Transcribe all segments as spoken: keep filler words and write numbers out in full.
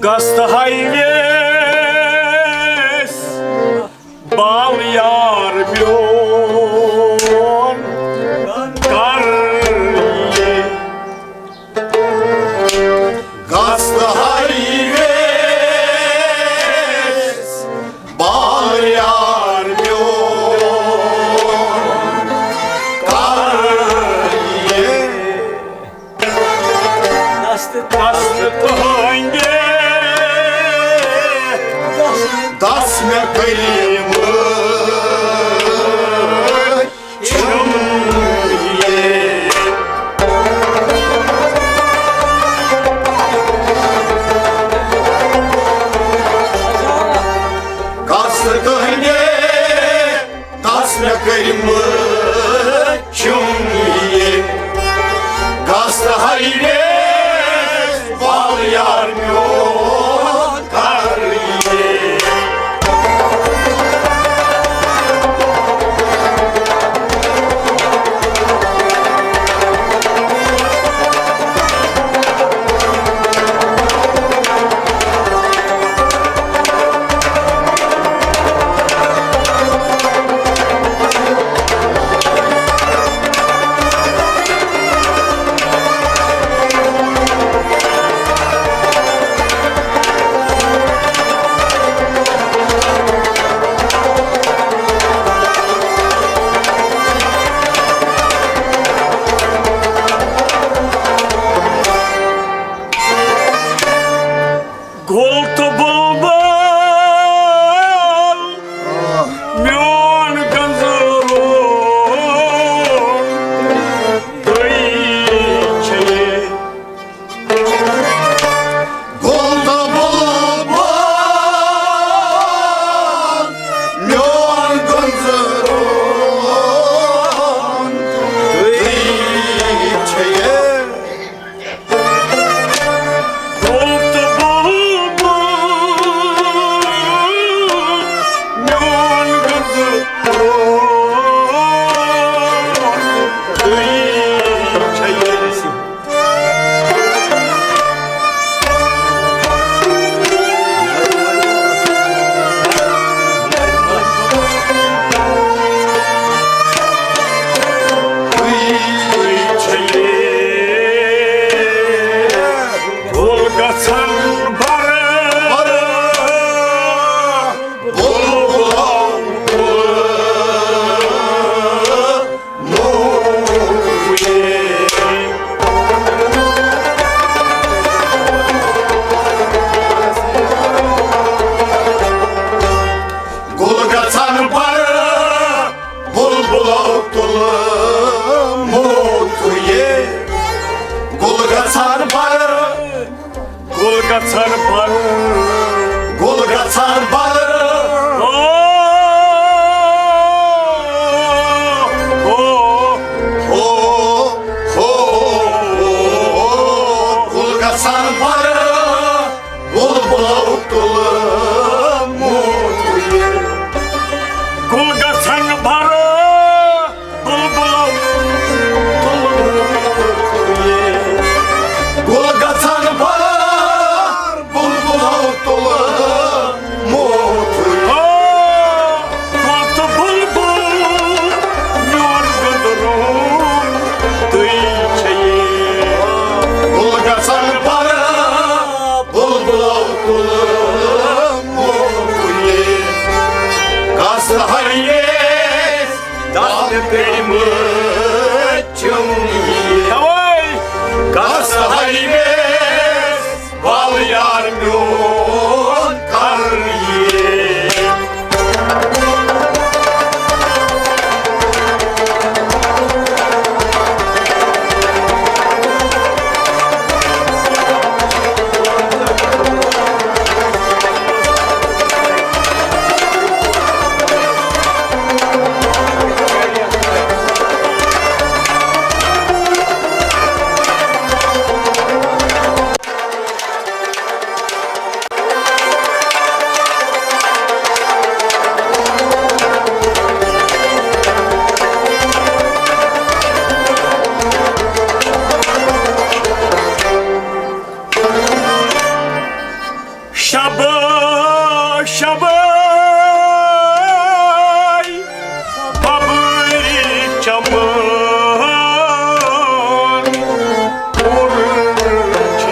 گژھ تہٕ ہاے ویس بال یار میون، کر یہِ۔ گژھ تہٕ ہاے ویس بال یار میون، کر یہِ۔ دست، دست تہنگے، دست مےٚ کٔرۍ یِم چھُم یہِ۔ دست تہنگے، دست مےٚ کٔرۍ یِم چھُم یہِ۔ گژھ تہٕ ہاے ویس بال یار میون، کر یہِ۔ گُل تہٕ بُلبُل میون گنزروُن، تُہۍ چھِو۔ گُل تہٕ بُلبُل میون گنزروُن، تُہۍ چھِو۔ گُل تہٕ بُلبُل میون گنزروُن، تُہۍ چھِو۔ گُل گژھن بر، بر، بُلبُلو کُل۔ گُل گژھن بر، بُلبُلو تُل موتھوٗ یہِ۔ گُل گژھن بر، گُل گژھن بر، گُل گژھن بر۔ او، او، او، او، گُل گژھن بر، بُلبُلو تُل موتھوٗ یہِ۔ گُل گژھن بر، بُلبُلو، گُل گژھن بر، بُلبُلو تُل موتھوٗ۔ آ، گُل تہٕ بُلبُل میون گنزروُن، تُہۍ چھِو۔ گُل گژھن بر، بُلبُلو تُل موتھوٗ۔ گژھ تہٕ ہاے ویس دست کٔرۍ یِم چھِم۔ تَوَے۔ گژھ تہٕ ہاے ویس بال یار میون، کر یہِ۔ شبٲے، شبٲے، ببٕرۍ چمن کوٚر چھُ۔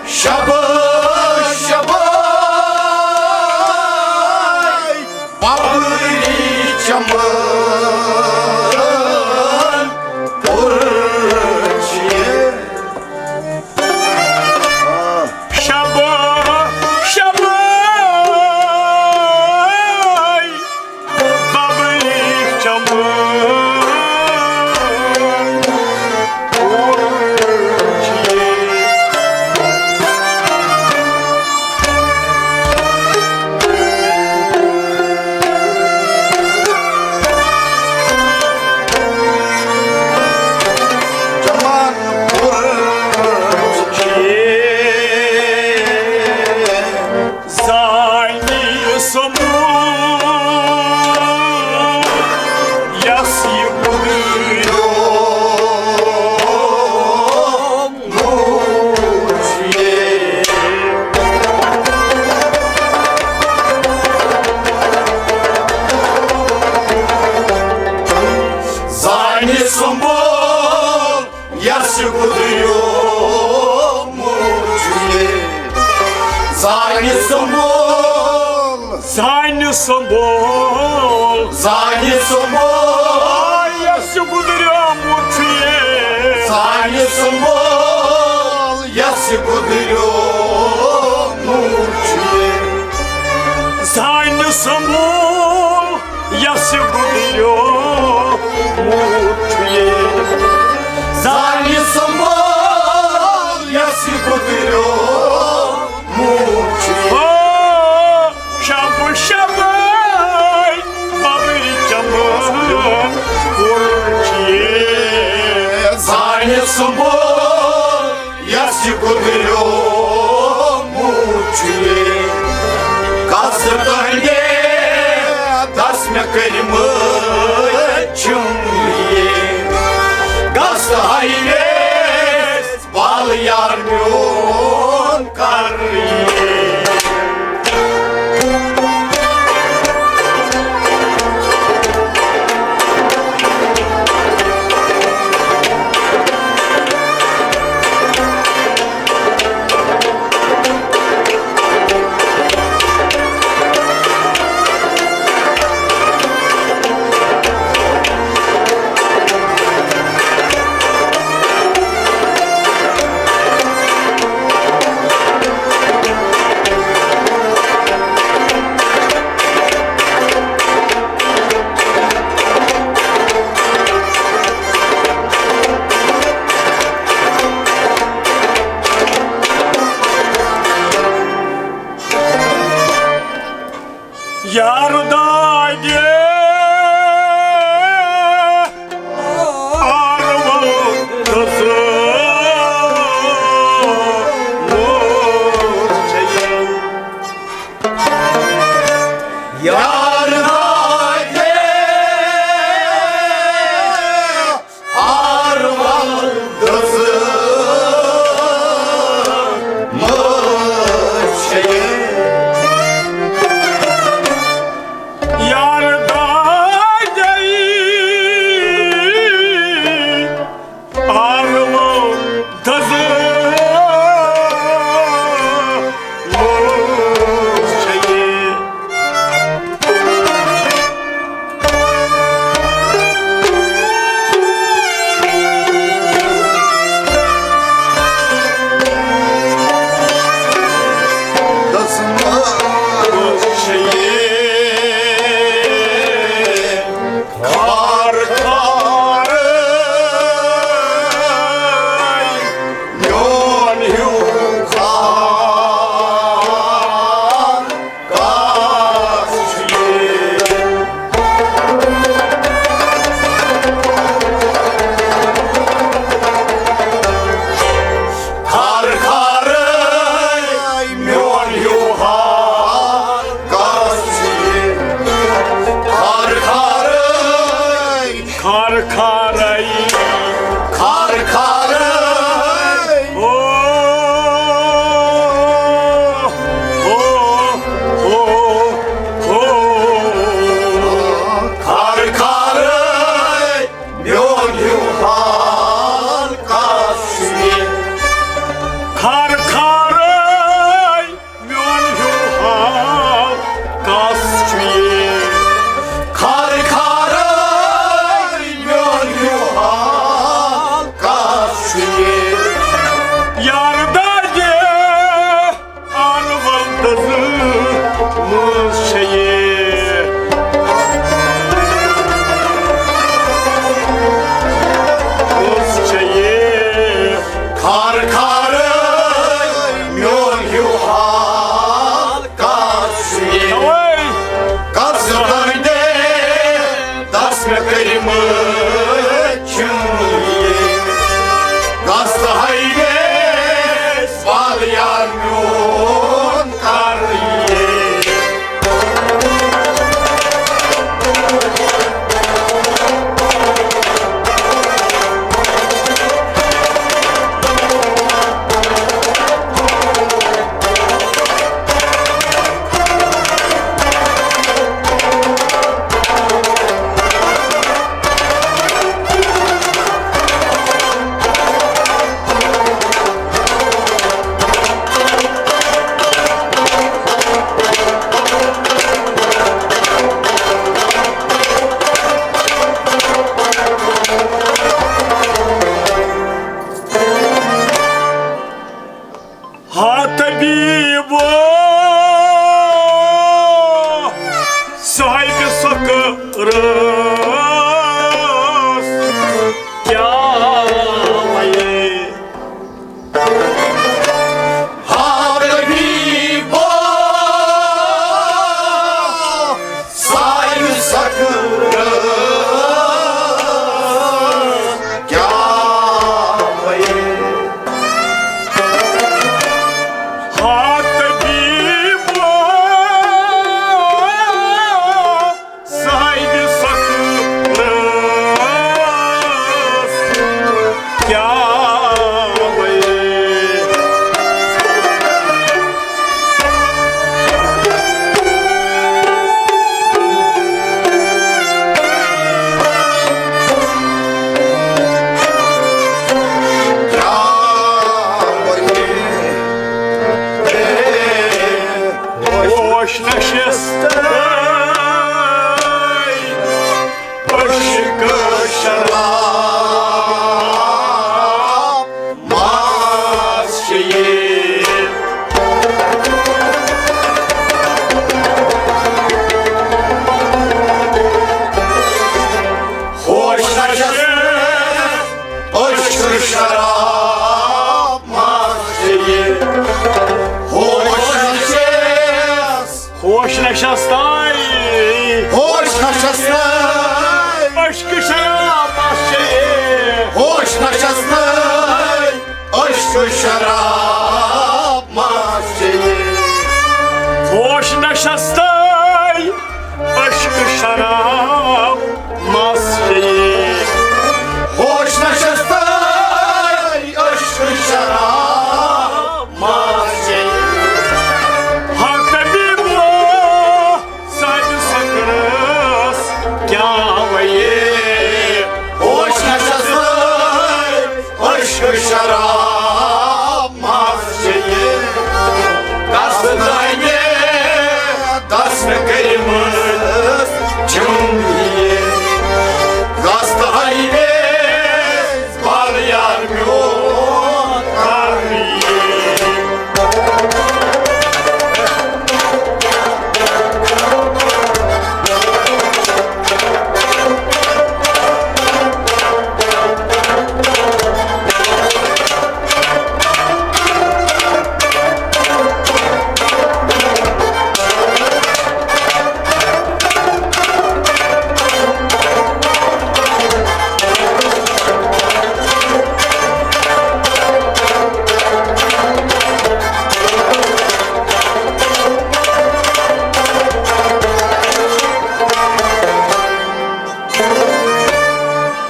شبٲے، شبٲے، ببٕرۍ چمن کوٚر چھُ۔ شبا-، شباے، ببٕرۍ چمن کوٚر چھُ۔ زانہِ سمبول یس یہِ گُزریو۔ زانہِ سمبول یس گُزریومُت چھُ یہِ۔ زانہِ سمبول۔ زانہِ سمبول۔ زانہِ سمبول۔ یس گُزریومُت چھُ یہِ۔ زانہِ سمبول۔ یس گُزریومُت چھُ یہِ۔ زانہِ سمبول۔ یس گُزریومُت چھُ یہِ۔ زانہِ سمبول۔ یس گُزریومُت چھُ یہِ۔ او، شب شبٲے، ببٕرۍ چمن کوٚر چھُ یہِ۔ زانہِ سمبول۔ یس یہِ گُزریومُت چھُ یہِ۔ قصد تُہنٛدے دس مےٚ کٔرمٕتۍ چھِم یہِ۔ قصد ہاے ویس بال یار میون کر یہِ۔ یار دادِ آروَل دٔزمٕژ چھےٚ۔ یار دادِ آروَل دٔزمٕژ چھےٚ۔ یار ہا طبیبو، صاحبِ سکرس کیٛاہ وَیے؟ ہا طبیبو، صاحبِ سکرس کیٛاہ وَیے؟ ہا طبیبو، صاحبِ سکرس کیٛاہ وَیے؟ ہوش نشستَے عشقہٕ شراب مَس چیٚیہِ۔ ہوش نشستَے عشقہٕ شراب مَس چیٚیہِ۔ ہوش نشس۔ ہوش نشستَے۔ ہوش نشستَے۔ عشقہٕ شراب مَس چیٚیہِ۔ ہوش نشستَے۔ عشقہٕ شراب مَس چیٚیہِ۔ ہوش نشستَے۔ عشقہٕ شراب مَس چیٚیہِ۔ ہوش نشستَے۔ عشقہٕ شراب مَس چیٚیہِ۔ ہا طبیبو، صاحبِ سکرس کیٛاہ وَیے؟ ہوش نشستَے عشقہٕ شراب مَس چیٚیہِ۔ قصدٕ دانہِ دست کٔرمٕژ چھُم یہِ۔ قصدٕ ہاوِ بال یار میون کر یہِ۔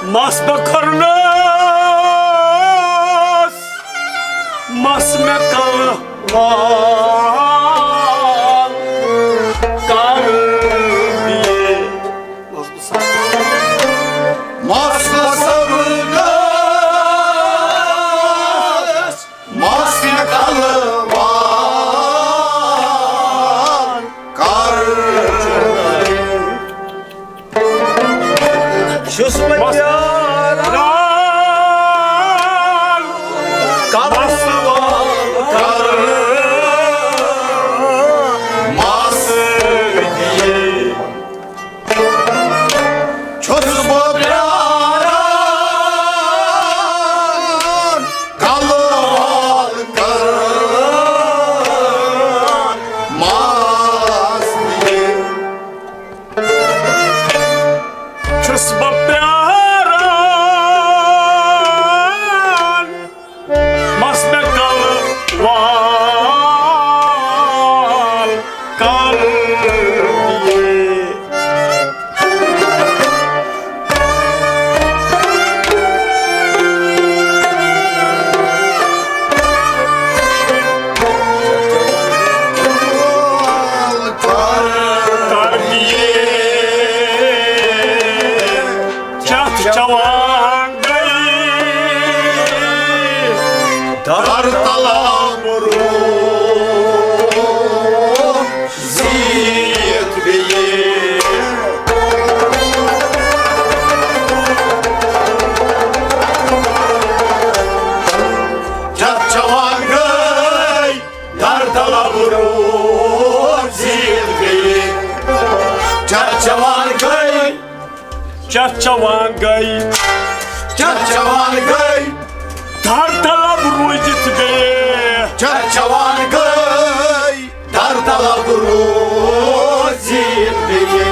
مَس مےٚ کھۄرنَس، مَس مےٚ کَلہٕ وال کر دِیے۔ مَس مےٚ کھۄرنَس، مَس مےٚ کَلہٕ وال کر۔ چھُس وۄنۍ پیاران، کَلہٕ وال کر مَس دِیے۔ چھُس بہٕ پیاران، کَلہٕ وال کر مَس دِیے۔ چھُس بہٕ پیاران، مَس مےٚ کَلہٕ وال کر دِیے۔ کر دِیے۔ چتھ چٮ۪وان گٔے در طلب روح زیٖٹھ بیٚیہِ۔ چتھ چٮ۪وان گٔے چرچوان گٔے، چرچوان گٔے، چرچوان گٔے۔ دار طلب روٗزِتھ بیٚیہِ۔ چرچوان گٔے، دار طلب روٗزِتھ بیٚیہِ۔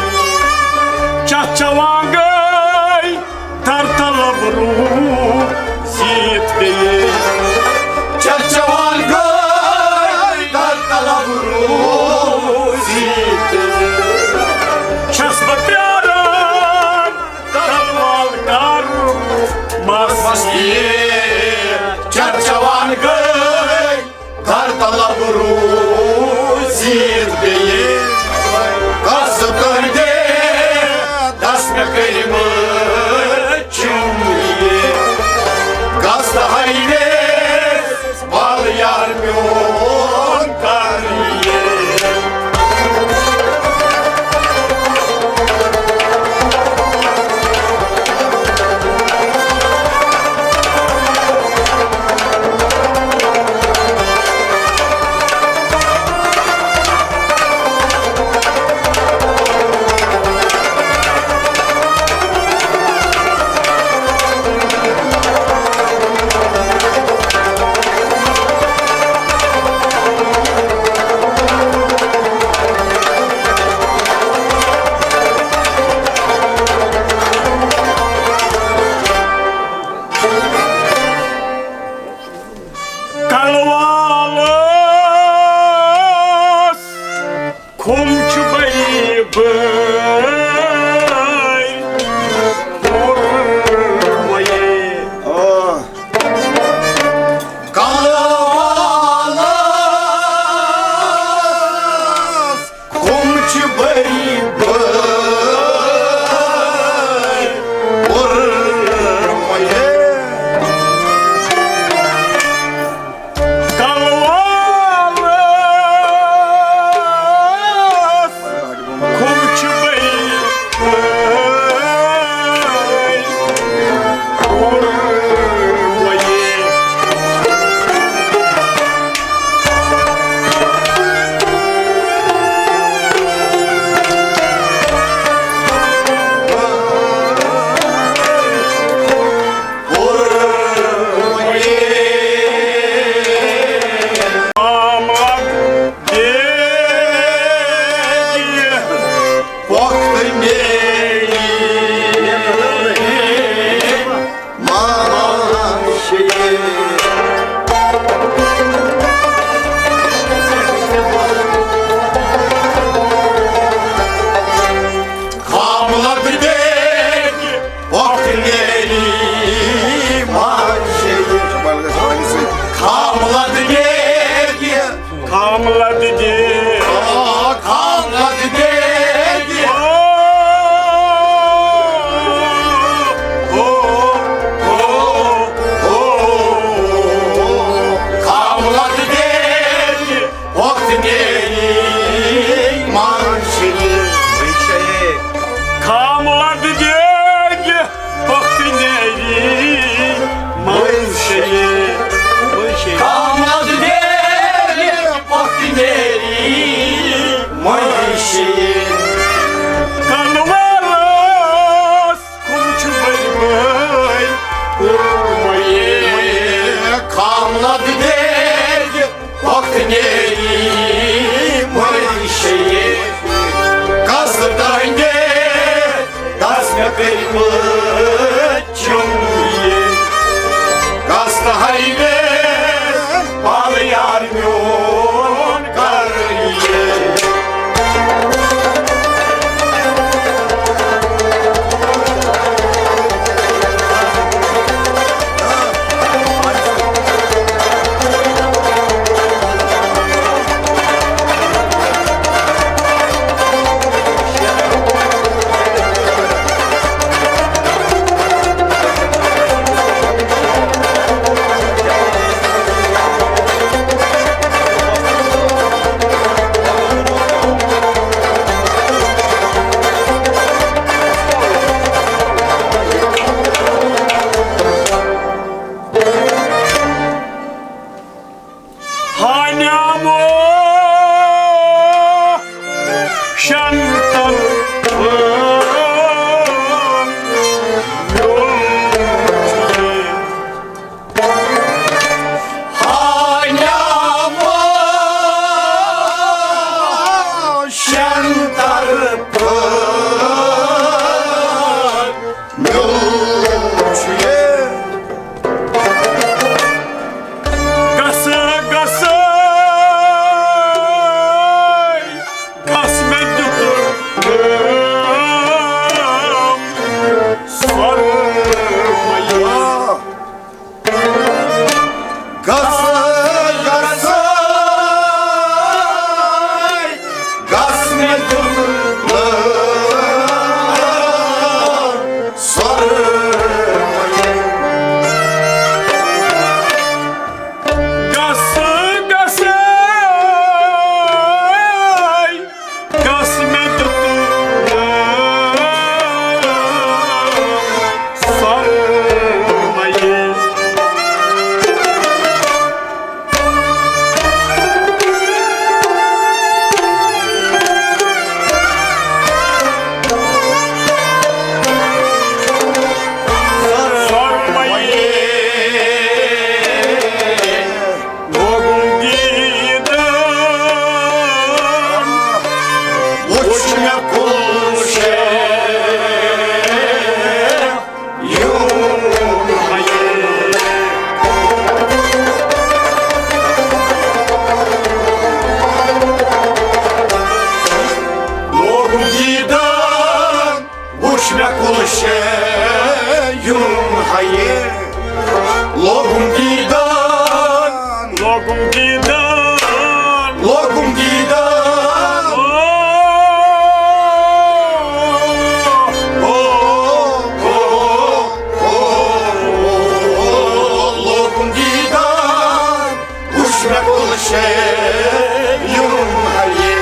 چرچوان گٔے، دار طلب روٗزِتھ بیٚیہِ۔ چرچوان گٔے، دار طلب روٗزِتھ بیٚیہِ۔ چھَس بہٕ پیاران، کلوال کر مس یہِ۔ چرچوان گٔے، دار طلب روٗزِتھ بیٚیہِ۔ قصد تُہنٛدِ دس مےٚ کٔرمٕتۍ چھُم یہِ۔ قصد ہاویس بال یار میون کر یہِ۔ کلوالس کھوٚم چھُ بٔری بٔرۍ کوٚرمُت۔ کلوالس کھوٚم چھُ بٔری بٔرۍ کوٚرمُت۔ کلوالس کھوٚم چھُ بٔری بٔرۍ کوٚرمُت۔ کاملت دیگہِ پۄختہٕ نیری منٛز۔ کاملت دیگہِ۔ کاملت دیگہِ۔ آ، کاملت دیگہِ۔ او، او، او، او، کاملت دیگہِ۔ پۄختہٕ نیری منٛز۔ کاملت دیگہِ پۄختہٕ نیری منٛز۔ کاملت دیگہِ پۄختہٕ نیری منٛز۔ کلوالس کھوٚم چھُ بٔرۍ بٔرۍ کوٚرمُت۔ کاملت دیگہِ پۄختہٕ نیری منٛز۔ قصد تُہنٛدِ دس مےٚ کٔرمٕتۍ چھُم یہِ۔ قصد ہاویس بال یار میون کر یہِ۔ ہانیامو شنتل دیدار، لوگُم دیدار۔ او، او، او، او، او، لوگُم دیدار۔ وٕچھ مےٚ کُل شے یُن ہیہِ۔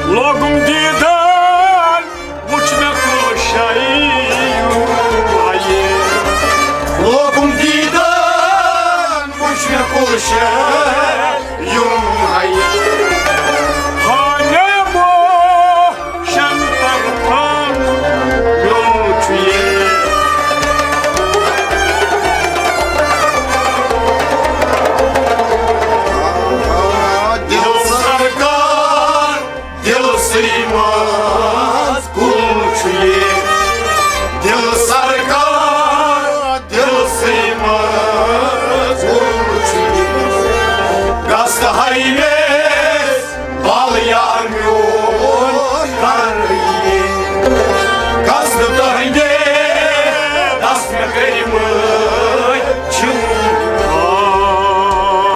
لوگُم دیدار، وٕچھ مےٚ کُل شے یُن ہیہِ۔ لوگُم دیدار، وٕچھ مےٚ کُل شے